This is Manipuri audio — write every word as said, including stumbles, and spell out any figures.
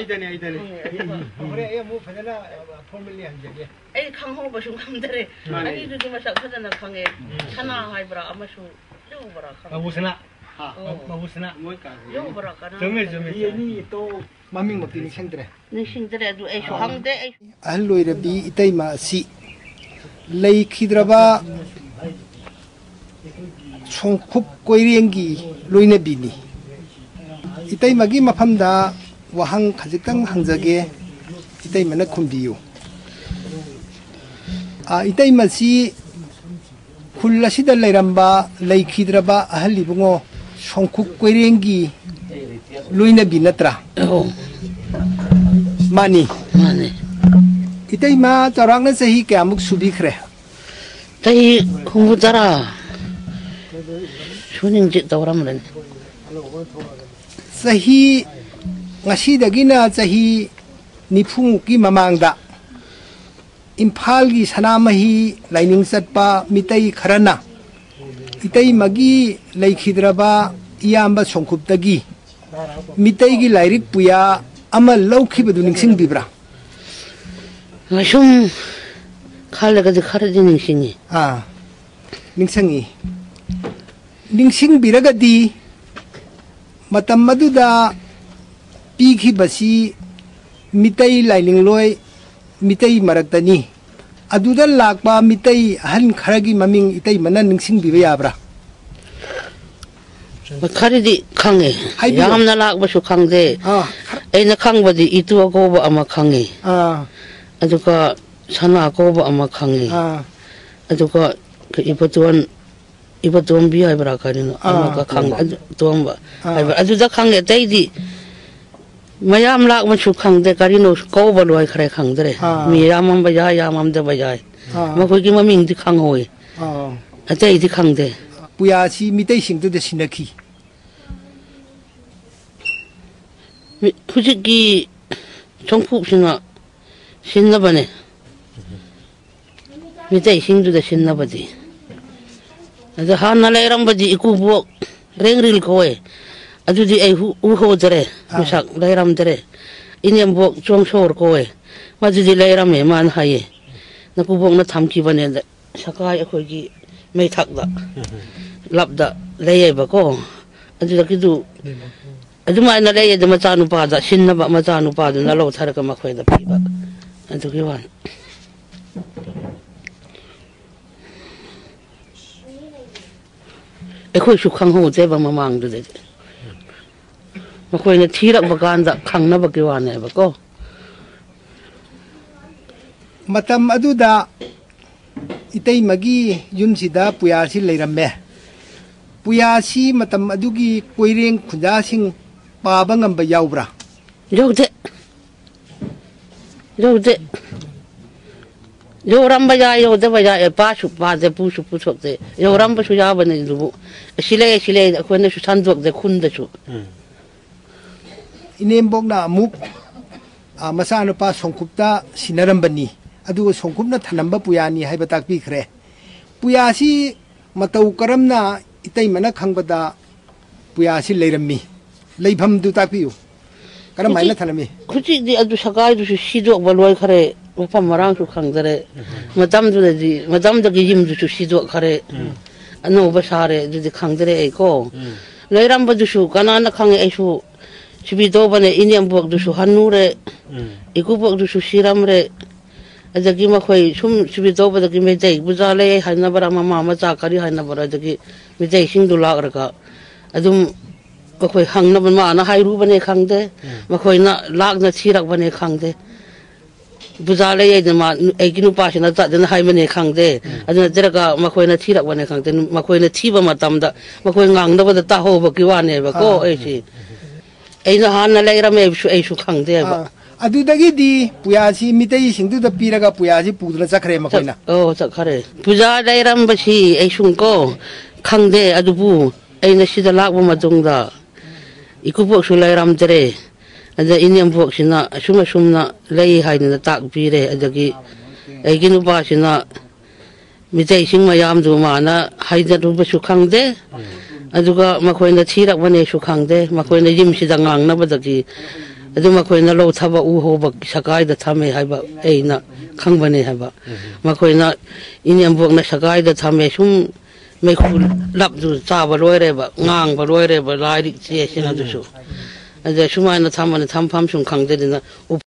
ꯑꯩꯗꯅꯦ, ꯑꯩꯗꯅꯦ꯫ ꯈꯪꯉꯦ, ꯑꯗꯨꯒ ꯍꯣꯔꯦꯟ ꯑꯩ ꯑꯃꯨꯛ ꯐꯖꯅ, ꯑ, formally ꯍꯪꯖꯒꯦ꯫ ꯑꯩ ꯈꯪꯍꯧꯕ ꯁꯨꯝ ꯈꯪꯗꯔꯦ꯫ ꯃꯥꯅꯦ꯫ ꯑꯅꯤꯗꯨꯗꯤ ꯃꯁꯛ ꯐꯖꯅ ꯈꯪꯉꯦ꯫ ꯎꯝ꯫ ꯁꯅꯥ ꯍꯥꯏꯕ꯭ꯔꯥ ꯑꯃꯁꯨ ꯌꯧꯕ꯭ꯔꯥ ꯈꯪꯗꯦ꯫ ꯃꯕꯨꯁꯅꯥ꯫ ꯍꯥ? ꯑꯣ꯫ ꯃꯕꯨꯁꯅꯥ꯫ ꯃꯣꯏ ꯀꯥꯁꯦ꯫ ꯌꯧꯕ꯭ꯔꯥ ꯀꯅꯥ ꯌꯧꯃꯦ, ꯈꯪꯗꯦ꯫ ꯌꯧꯃꯦ꯫ ꯃꯤ ꯑꯅꯤ ꯇꯣ-, ꯃꯃꯤꯡꯃꯛꯇꯤ ꯅꯤꯡꯁꯤꯡꯗ꯭ꯔꯦ꯫ ꯅꯤꯡꯁꯤꯡꯗ꯭ꯔꯦ, ꯑꯗꯨ ꯑꯩꯁꯨ ꯍꯪꯗꯦ, ꯑꯩ꯫ ꯑꯍꯜ ꯑꯣꯏꯔꯕꯤ ꯏꯇꯩꯃ ꯑꯁꯤ ꯂꯩꯈꯤꯗ꯭ꯔꯕ ꯁꯣꯡꯈꯨꯞ ꯀꯣꯏꯔꯦꯡꯒꯤ ꯂꯣꯏꯅꯕꯤꯅꯤ꯫ ꯏꯇꯩꯃꯒꯤ ꯃꯐꯝꯗ ꯋꯥꯍꯪ ꯈꯖꯤꯛꯇꯪ ꯍꯪꯖꯒꯦ, ꯏꯇꯩꯃꯅ ꯈꯨꯝꯕꯤꯌꯨ꯫ ꯑ, ꯏꯇꯩꯃꯁꯤ ꯈꯨꯜ ꯑꯁꯤꯗ ꯂꯩꯔꯝꯕ ꯂꯩꯈꯤꯗ꯭ꯔꯕ ꯑꯍꯜ ꯏꯕꯨꯡꯉꯣ ꯁꯣꯡꯈꯨꯞ ꯀꯣꯏꯔꯦꯡꯒꯤ ꯂꯣꯏꯅꯕꯤ ꯅꯠꯇ꯭ꯔꯥ? ꯑꯧ꯫ ꯃꯥꯅꯤ꯫ ꯃꯥꯅꯤ꯫ ꯏꯇꯩꯃ ꯆꯥꯎꯔꯥꯛꯅ ꯆꯍꯤ ꯀꯌꯥꯃꯨꯛ ꯁꯨꯕꯤꯈ꯭ꯔꯦ? ꯆꯍꯤ ꯍꯨꯝꯐꯨ ꯇꯔꯥ ꯁꯨꯅꯤꯡꯆꯤꯠ ꯇꯧꯔꯝꯂꯅꯤ꯫ ꯆꯍꯤ, ꯉꯁꯤꯗꯒꯤꯅ ꯆꯍꯤ ꯅꯤꯐꯨꯃꯨꯛꯀꯤ ꯃꯃꯥꯡꯗ ꯏꯝꯐꯥꯜꯒꯤ ꯁꯅꯥꯃꯍꯤ ꯂꯥꯏꯅꯤꯡ ꯆꯠꯄ ꯃꯤꯇꯩ ꯈꯔꯅ ꯏꯇꯩꯃꯒꯤ ꯂꯩꯈꯤꯗ꯭ꯔꯕ ꯏꯌꯥꯝꯕ ꯁꯣꯡꯈꯨꯞꯇꯒꯤ ꯃꯤꯇꯩꯒꯤ ꯂꯥꯏꯔꯤꯛ ꯄꯨꯌꯥ ꯑꯃ ꯂꯧꯈꯤꯕꯗꯨ ꯅꯤꯡꯁꯤꯡꯕꯤꯕ꯭ꯔꯥ? ꯁꯨꯝ ꯈꯜꯂꯒꯗꯤ ꯈꯔꯗꯤ ꯅꯤꯡꯁꯤꯡꯉꯤ꯫ ꯑꯥ, ꯅꯤꯡꯁꯤꯡꯉꯤ꯫ ꯅꯤꯡꯁꯤꯡꯕꯤꯔꯒꯗꯤ ꯃꯇꯝ ꯑꯗꯨꯗ ꯄꯤꯈꯤꯕꯁꯤ ꯃꯤꯇꯩ ꯂꯥꯏꯅꯤꯡꯂꯣꯏ, ꯃꯤꯇꯩ ꯃꯔꯛꯇꯅꯤ꯫ ꯑꯗꯨꯗ ꯂꯥꯛꯄ ꯃꯤꯇꯩ ꯑꯍꯟ ꯈꯔꯒꯤ ꯃꯃꯤꯡ ꯏꯇꯩꯃꯅ ꯅꯤꯡꯁꯤꯡꯕꯤꯕ ꯌꯥꯕ꯭ꯔꯥ? ꯈꯔꯗꯤ ꯈꯪꯉꯦ꯫ ꯍꯥꯏꯕꯤꯌꯨ꯫ ꯌꯥꯝꯅ ꯂꯥꯛꯄꯁꯨ ꯈꯪꯗꯦ꯫ ꯑꯥ, ꯈꯔ ꯑꯩꯅ ꯈꯪꯕꯗꯤ ꯏꯇꯨ ꯑꯀꯧꯕ ꯑꯃ ꯈꯪꯉꯤ꯫ ꯑꯥ꯫ ꯑꯗꯨꯒ ꯁꯅꯥ ꯀꯧꯕ ꯑꯃ ꯈꯪꯉꯤ꯫ ꯑꯥ꯫ ꯑꯗꯨꯒ ꯏꯕꯣꯇꯣꯟ, ꯏꯕꯣꯇꯣꯝꯕꯤ ꯍꯥꯏꯕ꯭ꯔꯥ ꯀꯔꯤꯅꯣ? ꯑꯥ꯫ ꯑꯃꯒ ꯈꯪꯉꯤ꯫ ꯑꯗꯨ, ꯇꯣꯝꯕ ꯑꯥ꯫ ꯍꯥꯏꯕ꯭ꯔꯥ? ꯑꯗꯨꯗ ꯈꯪꯉꯤ꯫ ꯑꯇꯩꯗꯤ ꯃꯌꯥꯝ ꯂꯥꯛꯄꯁꯨ ꯈꯪꯗꯦ, ꯀꯔꯤꯅꯣ ꯀꯧꯕ ꯂꯣꯏꯈ꯭ꯔꯦ, ꯈꯪꯗ꯭ꯔꯦ꯫ ꯑꯥ꯫ ꯃꯤ ꯌꯥꯝꯃꯝꯕ ꯌꯥꯏ, ꯌꯥꯝꯃꯝꯗꯕ ꯌꯥꯏ꯫ ꯑꯥ꯫ ꯃꯈꯣꯏꯒꯤ ꯃꯃꯤꯡꯗꯤ ꯈꯪꯍꯧꯋꯤ꯫ ꯑꯥ꯫ ꯑꯇꯩꯗꯤ ꯈꯪꯗꯦ꯫ ꯄꯨꯌꯥꯁꯤ ꯃꯤꯇꯩꯁꯤꯡꯗꯨꯗ ꯁꯤꯟꯅꯈꯤ꯫ ꯃꯤ-, ꯍꯧꯖꯤꯛꯀꯤ ꯁꯣꯡꯐꯨꯞꯁꯤꯅ ꯁꯤꯟꯅꯕꯅꯦ꯫ ꯃꯤꯇꯩꯁꯤꯡꯗꯨꯗ ꯁꯤꯟꯅꯕꯗꯤ꯫ ꯑꯗ ꯍꯥꯟꯅ ꯂꯩꯔꯝꯕꯗꯤ ꯏꯀꯨꯕꯣꯛ ꯔꯦꯡꯔꯤꯜ ꯀꯧꯋꯦ꯫ ꯑꯗꯨꯗꯤ ꯑꯩ ꯎ-, ꯎꯍꯧꯗꯔꯦ꯫ ꯑꯥ꯫ ꯃꯁꯛ ꯂꯩꯔꯝꯗꯔꯦ꯫ ꯏꯅꯦꯝꯕꯣꯛ ꯆꯣꯡꯁꯣꯔ ꯀꯧꯋꯦ, ꯃꯗꯨꯗꯤ ꯂꯩꯔꯝꯃꯦ, ꯃꯥꯅ ꯍꯥꯏꯌꯦ꯫ ꯅꯀꯨꯕꯣꯛꯅ ꯊꯝꯈꯤꯕꯅꯦ, ꯑꯗ ꯁꯀꯥꯏ ꯑꯩꯈꯣꯏꯒꯤ ꯃꯩꯊꯛꯇ, ꯂꯞꯇ ꯂꯩꯌꯦꯕꯀꯣ꯫ ꯑꯗꯨꯗꯒꯤꯗꯨ ꯑꯗꯨꯃꯥꯏꯅ ꯂꯩꯌꯦ, ꯑꯗꯨ ꯃꯆꯥꯅꯨꯄꯥꯗ ꯁꯤꯟꯅꯕ, ꯃꯆꯥꯅꯨꯄꯥꯗꯨꯅ ꯂꯧꯊꯔꯒ ꯃꯈꯣꯏꯗ ꯄꯤꯕ, ꯑꯗꯨꯒꯤ ꯋꯥꯅꯤ꯫ ꯑꯩꯈꯣꯏꯁꯨ ꯈꯪꯍꯧꯗꯦꯕ ꯃꯃꯥꯡꯗꯨꯗꯗꯤ꯫ ꯃꯈꯣꯏꯅ ꯊꯤꯔꯛꯄ ꯀꯥꯟꯗ ꯈꯪꯅꯕꯒꯤ ꯋꯥꯅꯦꯕꯀꯣ꯫ ꯃꯇꯝ ꯑꯗꯨꯗ ꯏꯇꯩꯃꯒꯤ ꯌꯨꯝꯁꯤꯗ ꯄꯨꯌꯥꯁꯤ ꯂꯩꯔꯝꯃꯦ꯫ ꯄꯨꯌꯥꯁꯤ ꯃꯇꯝ ꯑꯗꯨꯒꯤ ꯀꯣꯏꯔꯦꯡ ꯈꯨꯟꯖꯥꯁꯤꯡ ꯄꯥꯕ ꯉꯝꯕ ꯌꯥꯎꯕ꯭ꯔꯥ? ꯌꯧꯗꯦ꯫ ꯌꯧꯗꯦ꯫ ꯌꯧꯔꯝꯕ ꯌꯥꯏ, ꯌꯧꯗꯕ ꯌꯥꯏ, ꯄꯥꯁꯨ ꯄꯥꯗꯦ, ꯄꯨꯁꯨ ꯄꯨꯊꯣꯛꯇꯦ꯫ ꯌꯧꯔꯝꯕꯁꯨ ꯌꯥꯕꯅꯤ ꯑꯗꯨꯕꯨ, ꯑꯁꯤ ꯂꯩ, ꯑꯁꯤ ꯂꯩ, ꯑꯩꯈꯣꯏꯅꯁꯨ ꯁꯟꯗꯣꯛꯇꯦ ꯈꯨꯟꯗꯁꯨ꯫ ꯏꯅꯦꯝꯕꯣꯛꯅ ꯑꯃꯨꯛ, ꯑ, ꯃꯆꯥꯅꯨꯄꯥ ꯁꯣꯡꯀꯨꯞꯇ ꯁꯤꯟꯅꯔꯝꯕꯅꯤ, ꯑꯗꯨꯒ ꯁꯣꯡꯀꯨꯞꯅ ꯊꯅꯝꯕ ꯄꯨꯌꯥꯅꯤ ꯍꯥꯏꯕ ꯇꯥꯛꯄꯤꯈ꯭ꯔꯦ꯫ ꯄꯨꯌꯥꯁꯤ ꯃꯇꯧ ꯀꯔꯝꯅ ꯏꯇꯩꯃꯅ ꯈꯪꯕꯗ ꯄꯨꯌꯥꯁꯤ ꯂꯩꯔꯝꯃꯤ? ꯂꯩꯐꯝꯗꯨ ꯇꯥꯛꯄꯤꯌꯨ꯫ ꯀꯔꯝ ꯍꯥꯏꯅ ꯍꯧꯖꯤꯛ-, ꯊꯅꯝꯃꯤ? ꯍꯧꯖꯤꯛꯇꯤ ꯑꯗꯨ ꯁꯒꯥꯏꯗꯨꯁꯨ ꯁꯤꯗꯣꯛꯄ ꯂꯣꯏꯈꯔꯦ, ꯃꯐꯝ ꯃꯔꯥꯡꯁꯨ ꯈꯪꯗꯔꯦ꯫ ꯃꯇꯝꯗꯨꯗꯗꯤ, ꯃꯇꯝꯗꯨꯒꯤ ꯌꯨꯝꯗꯨꯁꯨ ꯁꯤꯗꯣꯛꯈꯔꯦ, ꯑꯅꯧꯕ ꯁꯥꯔꯦ, ꯑꯗꯨꯗꯤ ꯈꯪꯗꯔꯦ ꯑꯩꯀꯣ꯫ ꯂꯩꯔꯝꯕꯗꯨꯁꯨ ꯀꯅꯥꯅ ꯈꯪꯉꯦ? ꯑꯩꯁꯨ ꯁꯤꯕꯤ ꯇꯧꯕꯅꯦ, ꯏꯅꯦꯝꯕꯣꯛꯇꯨꯁꯨ ꯍꯟꯅꯨꯔꯦ, ꯏꯀꯨꯕꯣꯛꯇꯨꯁꯨ ꯁꯤꯔꯝꯔꯦ꯫ ꯑꯗꯒꯤ ꯃꯈꯣꯏ ꯁꯨꯝ ꯁꯤꯕꯤ ꯇꯧꯕꯗꯒꯤ ꯃꯩꯇꯩ ꯄꯨꯖꯥ ꯂꯩ ꯍꯥꯏꯅꯕ꯭ꯔꯥ, ꯃꯃꯥ ꯃꯆꯥ ꯀꯔꯤ ꯍꯥꯏꯅꯕ꯭ꯔꯥ, ꯑꯗꯒꯤ ꯃꯩꯇꯩꯁꯤꯡꯗꯨ ꯂꯥꯛꯂꯒ ꯑꯗꯨꯝ ꯑꯩꯈꯣꯏ ꯍꯪꯅꯕ, ꯃꯥꯅ ꯍꯥꯏꯔꯨꯕꯅꯦ ꯈꯪꯗꯦ, ꯃꯈꯣꯏꯅ ꯂꯥꯛꯅ ꯊꯤꯔꯛꯄꯅꯦ ꯈꯪꯗꯦ꯫ ꯄꯨꯖꯥ ꯂꯩ ꯍꯥꯏꯗꯅ ꯃꯥ, ꯑꯩꯒꯤ ꯅꯨꯄꯥꯁꯤꯅ ꯆꯠꯇꯅ ꯍꯥꯏꯕꯅꯦ ꯈꯪꯗꯦ, ꯑꯗꯨ ꯅꯠꯇ꯭ꯔꯒ ꯃꯈꯣꯏꯅ ꯊꯤꯔꯛꯄꯅꯦ ꯈꯪꯗꯦ꯫ ꯃꯈꯣꯏꯅ ꯊꯤꯕ ꯃꯇꯝꯗ ꯃꯈꯣꯏ ꯉꯥꯡꯅꯕꯗ ꯇꯥꯍꯧꯕꯒꯤ ꯋꯥꯅꯦꯕꯀꯣ꯫ ꯑꯥ꯫ ꯑꯩꯁꯤ, ꯑꯩꯅ ꯍꯥꯟꯅ ꯂꯩꯔꯝꯃꯦ ꯍꯥꯏꯕꯁꯨ ꯑꯩꯁꯨ ꯈꯪꯗꯦꯕ꯫ ꯑꯥ꯫ ꯑꯗꯨꯗꯒꯤꯗꯤ ꯄꯨꯌꯥꯁꯤ ꯃꯤꯇꯩꯁꯤꯡꯗꯨꯗ ꯄꯤꯔꯒ ꯄꯨꯌꯥꯁꯤ ꯄꯨꯗꯨꯅ ꯆꯠꯈ꯭ꯔꯦ ꯃꯈꯣꯏꯅ꯫ ꯆꯠ-, ꯑꯣ, ꯆꯠꯈꯔꯦ꯫ ꯄꯨꯖꯥ ꯂꯩꯔꯝꯕꯁꯤ ꯑꯩꯁꯨ ꯀꯣ ꯈꯪꯗꯦ, ꯑꯗꯨꯕꯨ ꯑꯩꯅ ꯁꯤꯗ ꯂꯥꯛꯄ ꯃꯇꯨꯡꯗ ꯏꯀꯨꯕꯣꯛꯁꯨ ꯂꯩꯔꯝꯗ꯭ꯔꯦ꯫ ꯑꯗ ꯏꯅꯦꯝꯕꯣꯛꯁꯤꯅ ꯑꯁꯨꯝ ꯑꯁꯨꯝꯅ ꯂꯩ ꯍꯥꯏꯗꯅ ꯇꯥꯛꯄꯤꯔꯦ꯫ ꯑꯗꯒꯤ ꯑꯩꯒꯤ ꯅꯨꯄꯥꯁꯤꯅ ꯃꯤꯇꯩꯁꯤꯡ ꯃꯌꯥꯝꯗꯨ ꯃꯥꯅ ꯍꯥꯏꯗꯔꯨꯕꯁꯨ ꯈꯪꯗꯦ, ꯑꯗꯨꯒ ꯃꯈꯣꯏꯅ ꯊꯤꯔꯛꯄꯅꯦꯁꯨ ꯈꯪꯗꯦ꯫ ꯃꯈꯣꯏꯅ ꯌꯨꯝꯁꯤꯗ ꯉꯥꯡꯅꯕꯗꯒꯤ ꯑꯗꯨ ꯃꯈꯣꯏꯅ ꯂꯧ ꯊꯥꯕ ꯎ ꯍꯧꯕ ꯁꯒꯥꯏꯗ ꯊꯝꯃꯦ ꯍꯥꯏꯕ ꯑꯩꯅ ꯈꯪꯕꯅꯦ ꯍꯥꯏꯕ꯫ ꯃꯈꯣꯏꯅ ꯏꯅꯦꯝꯕꯣꯛꯅ ꯁꯒꯥꯏꯗ ꯊꯝꯃꯦ, ꯁꯨꯝ ꯃꯩꯈꯨ ꯂꯞꯇꯨ ꯆꯥꯕ ꯂꯣꯏꯔꯦꯕ, ꯉꯥꯡꯕ ꯂꯣꯏꯔꯦꯕ ꯂꯥꯏꯔꯤꯛ ꯆꯦꯁꯤꯡ ꯑꯗꯨꯁꯨ꯫ ꯑꯗ ꯁꯨꯃꯥꯏꯅ ꯊꯝꯕꯅꯤ, ꯊꯝꯐꯝ ꯁꯨꯝ ꯈꯪꯗꯗꯅ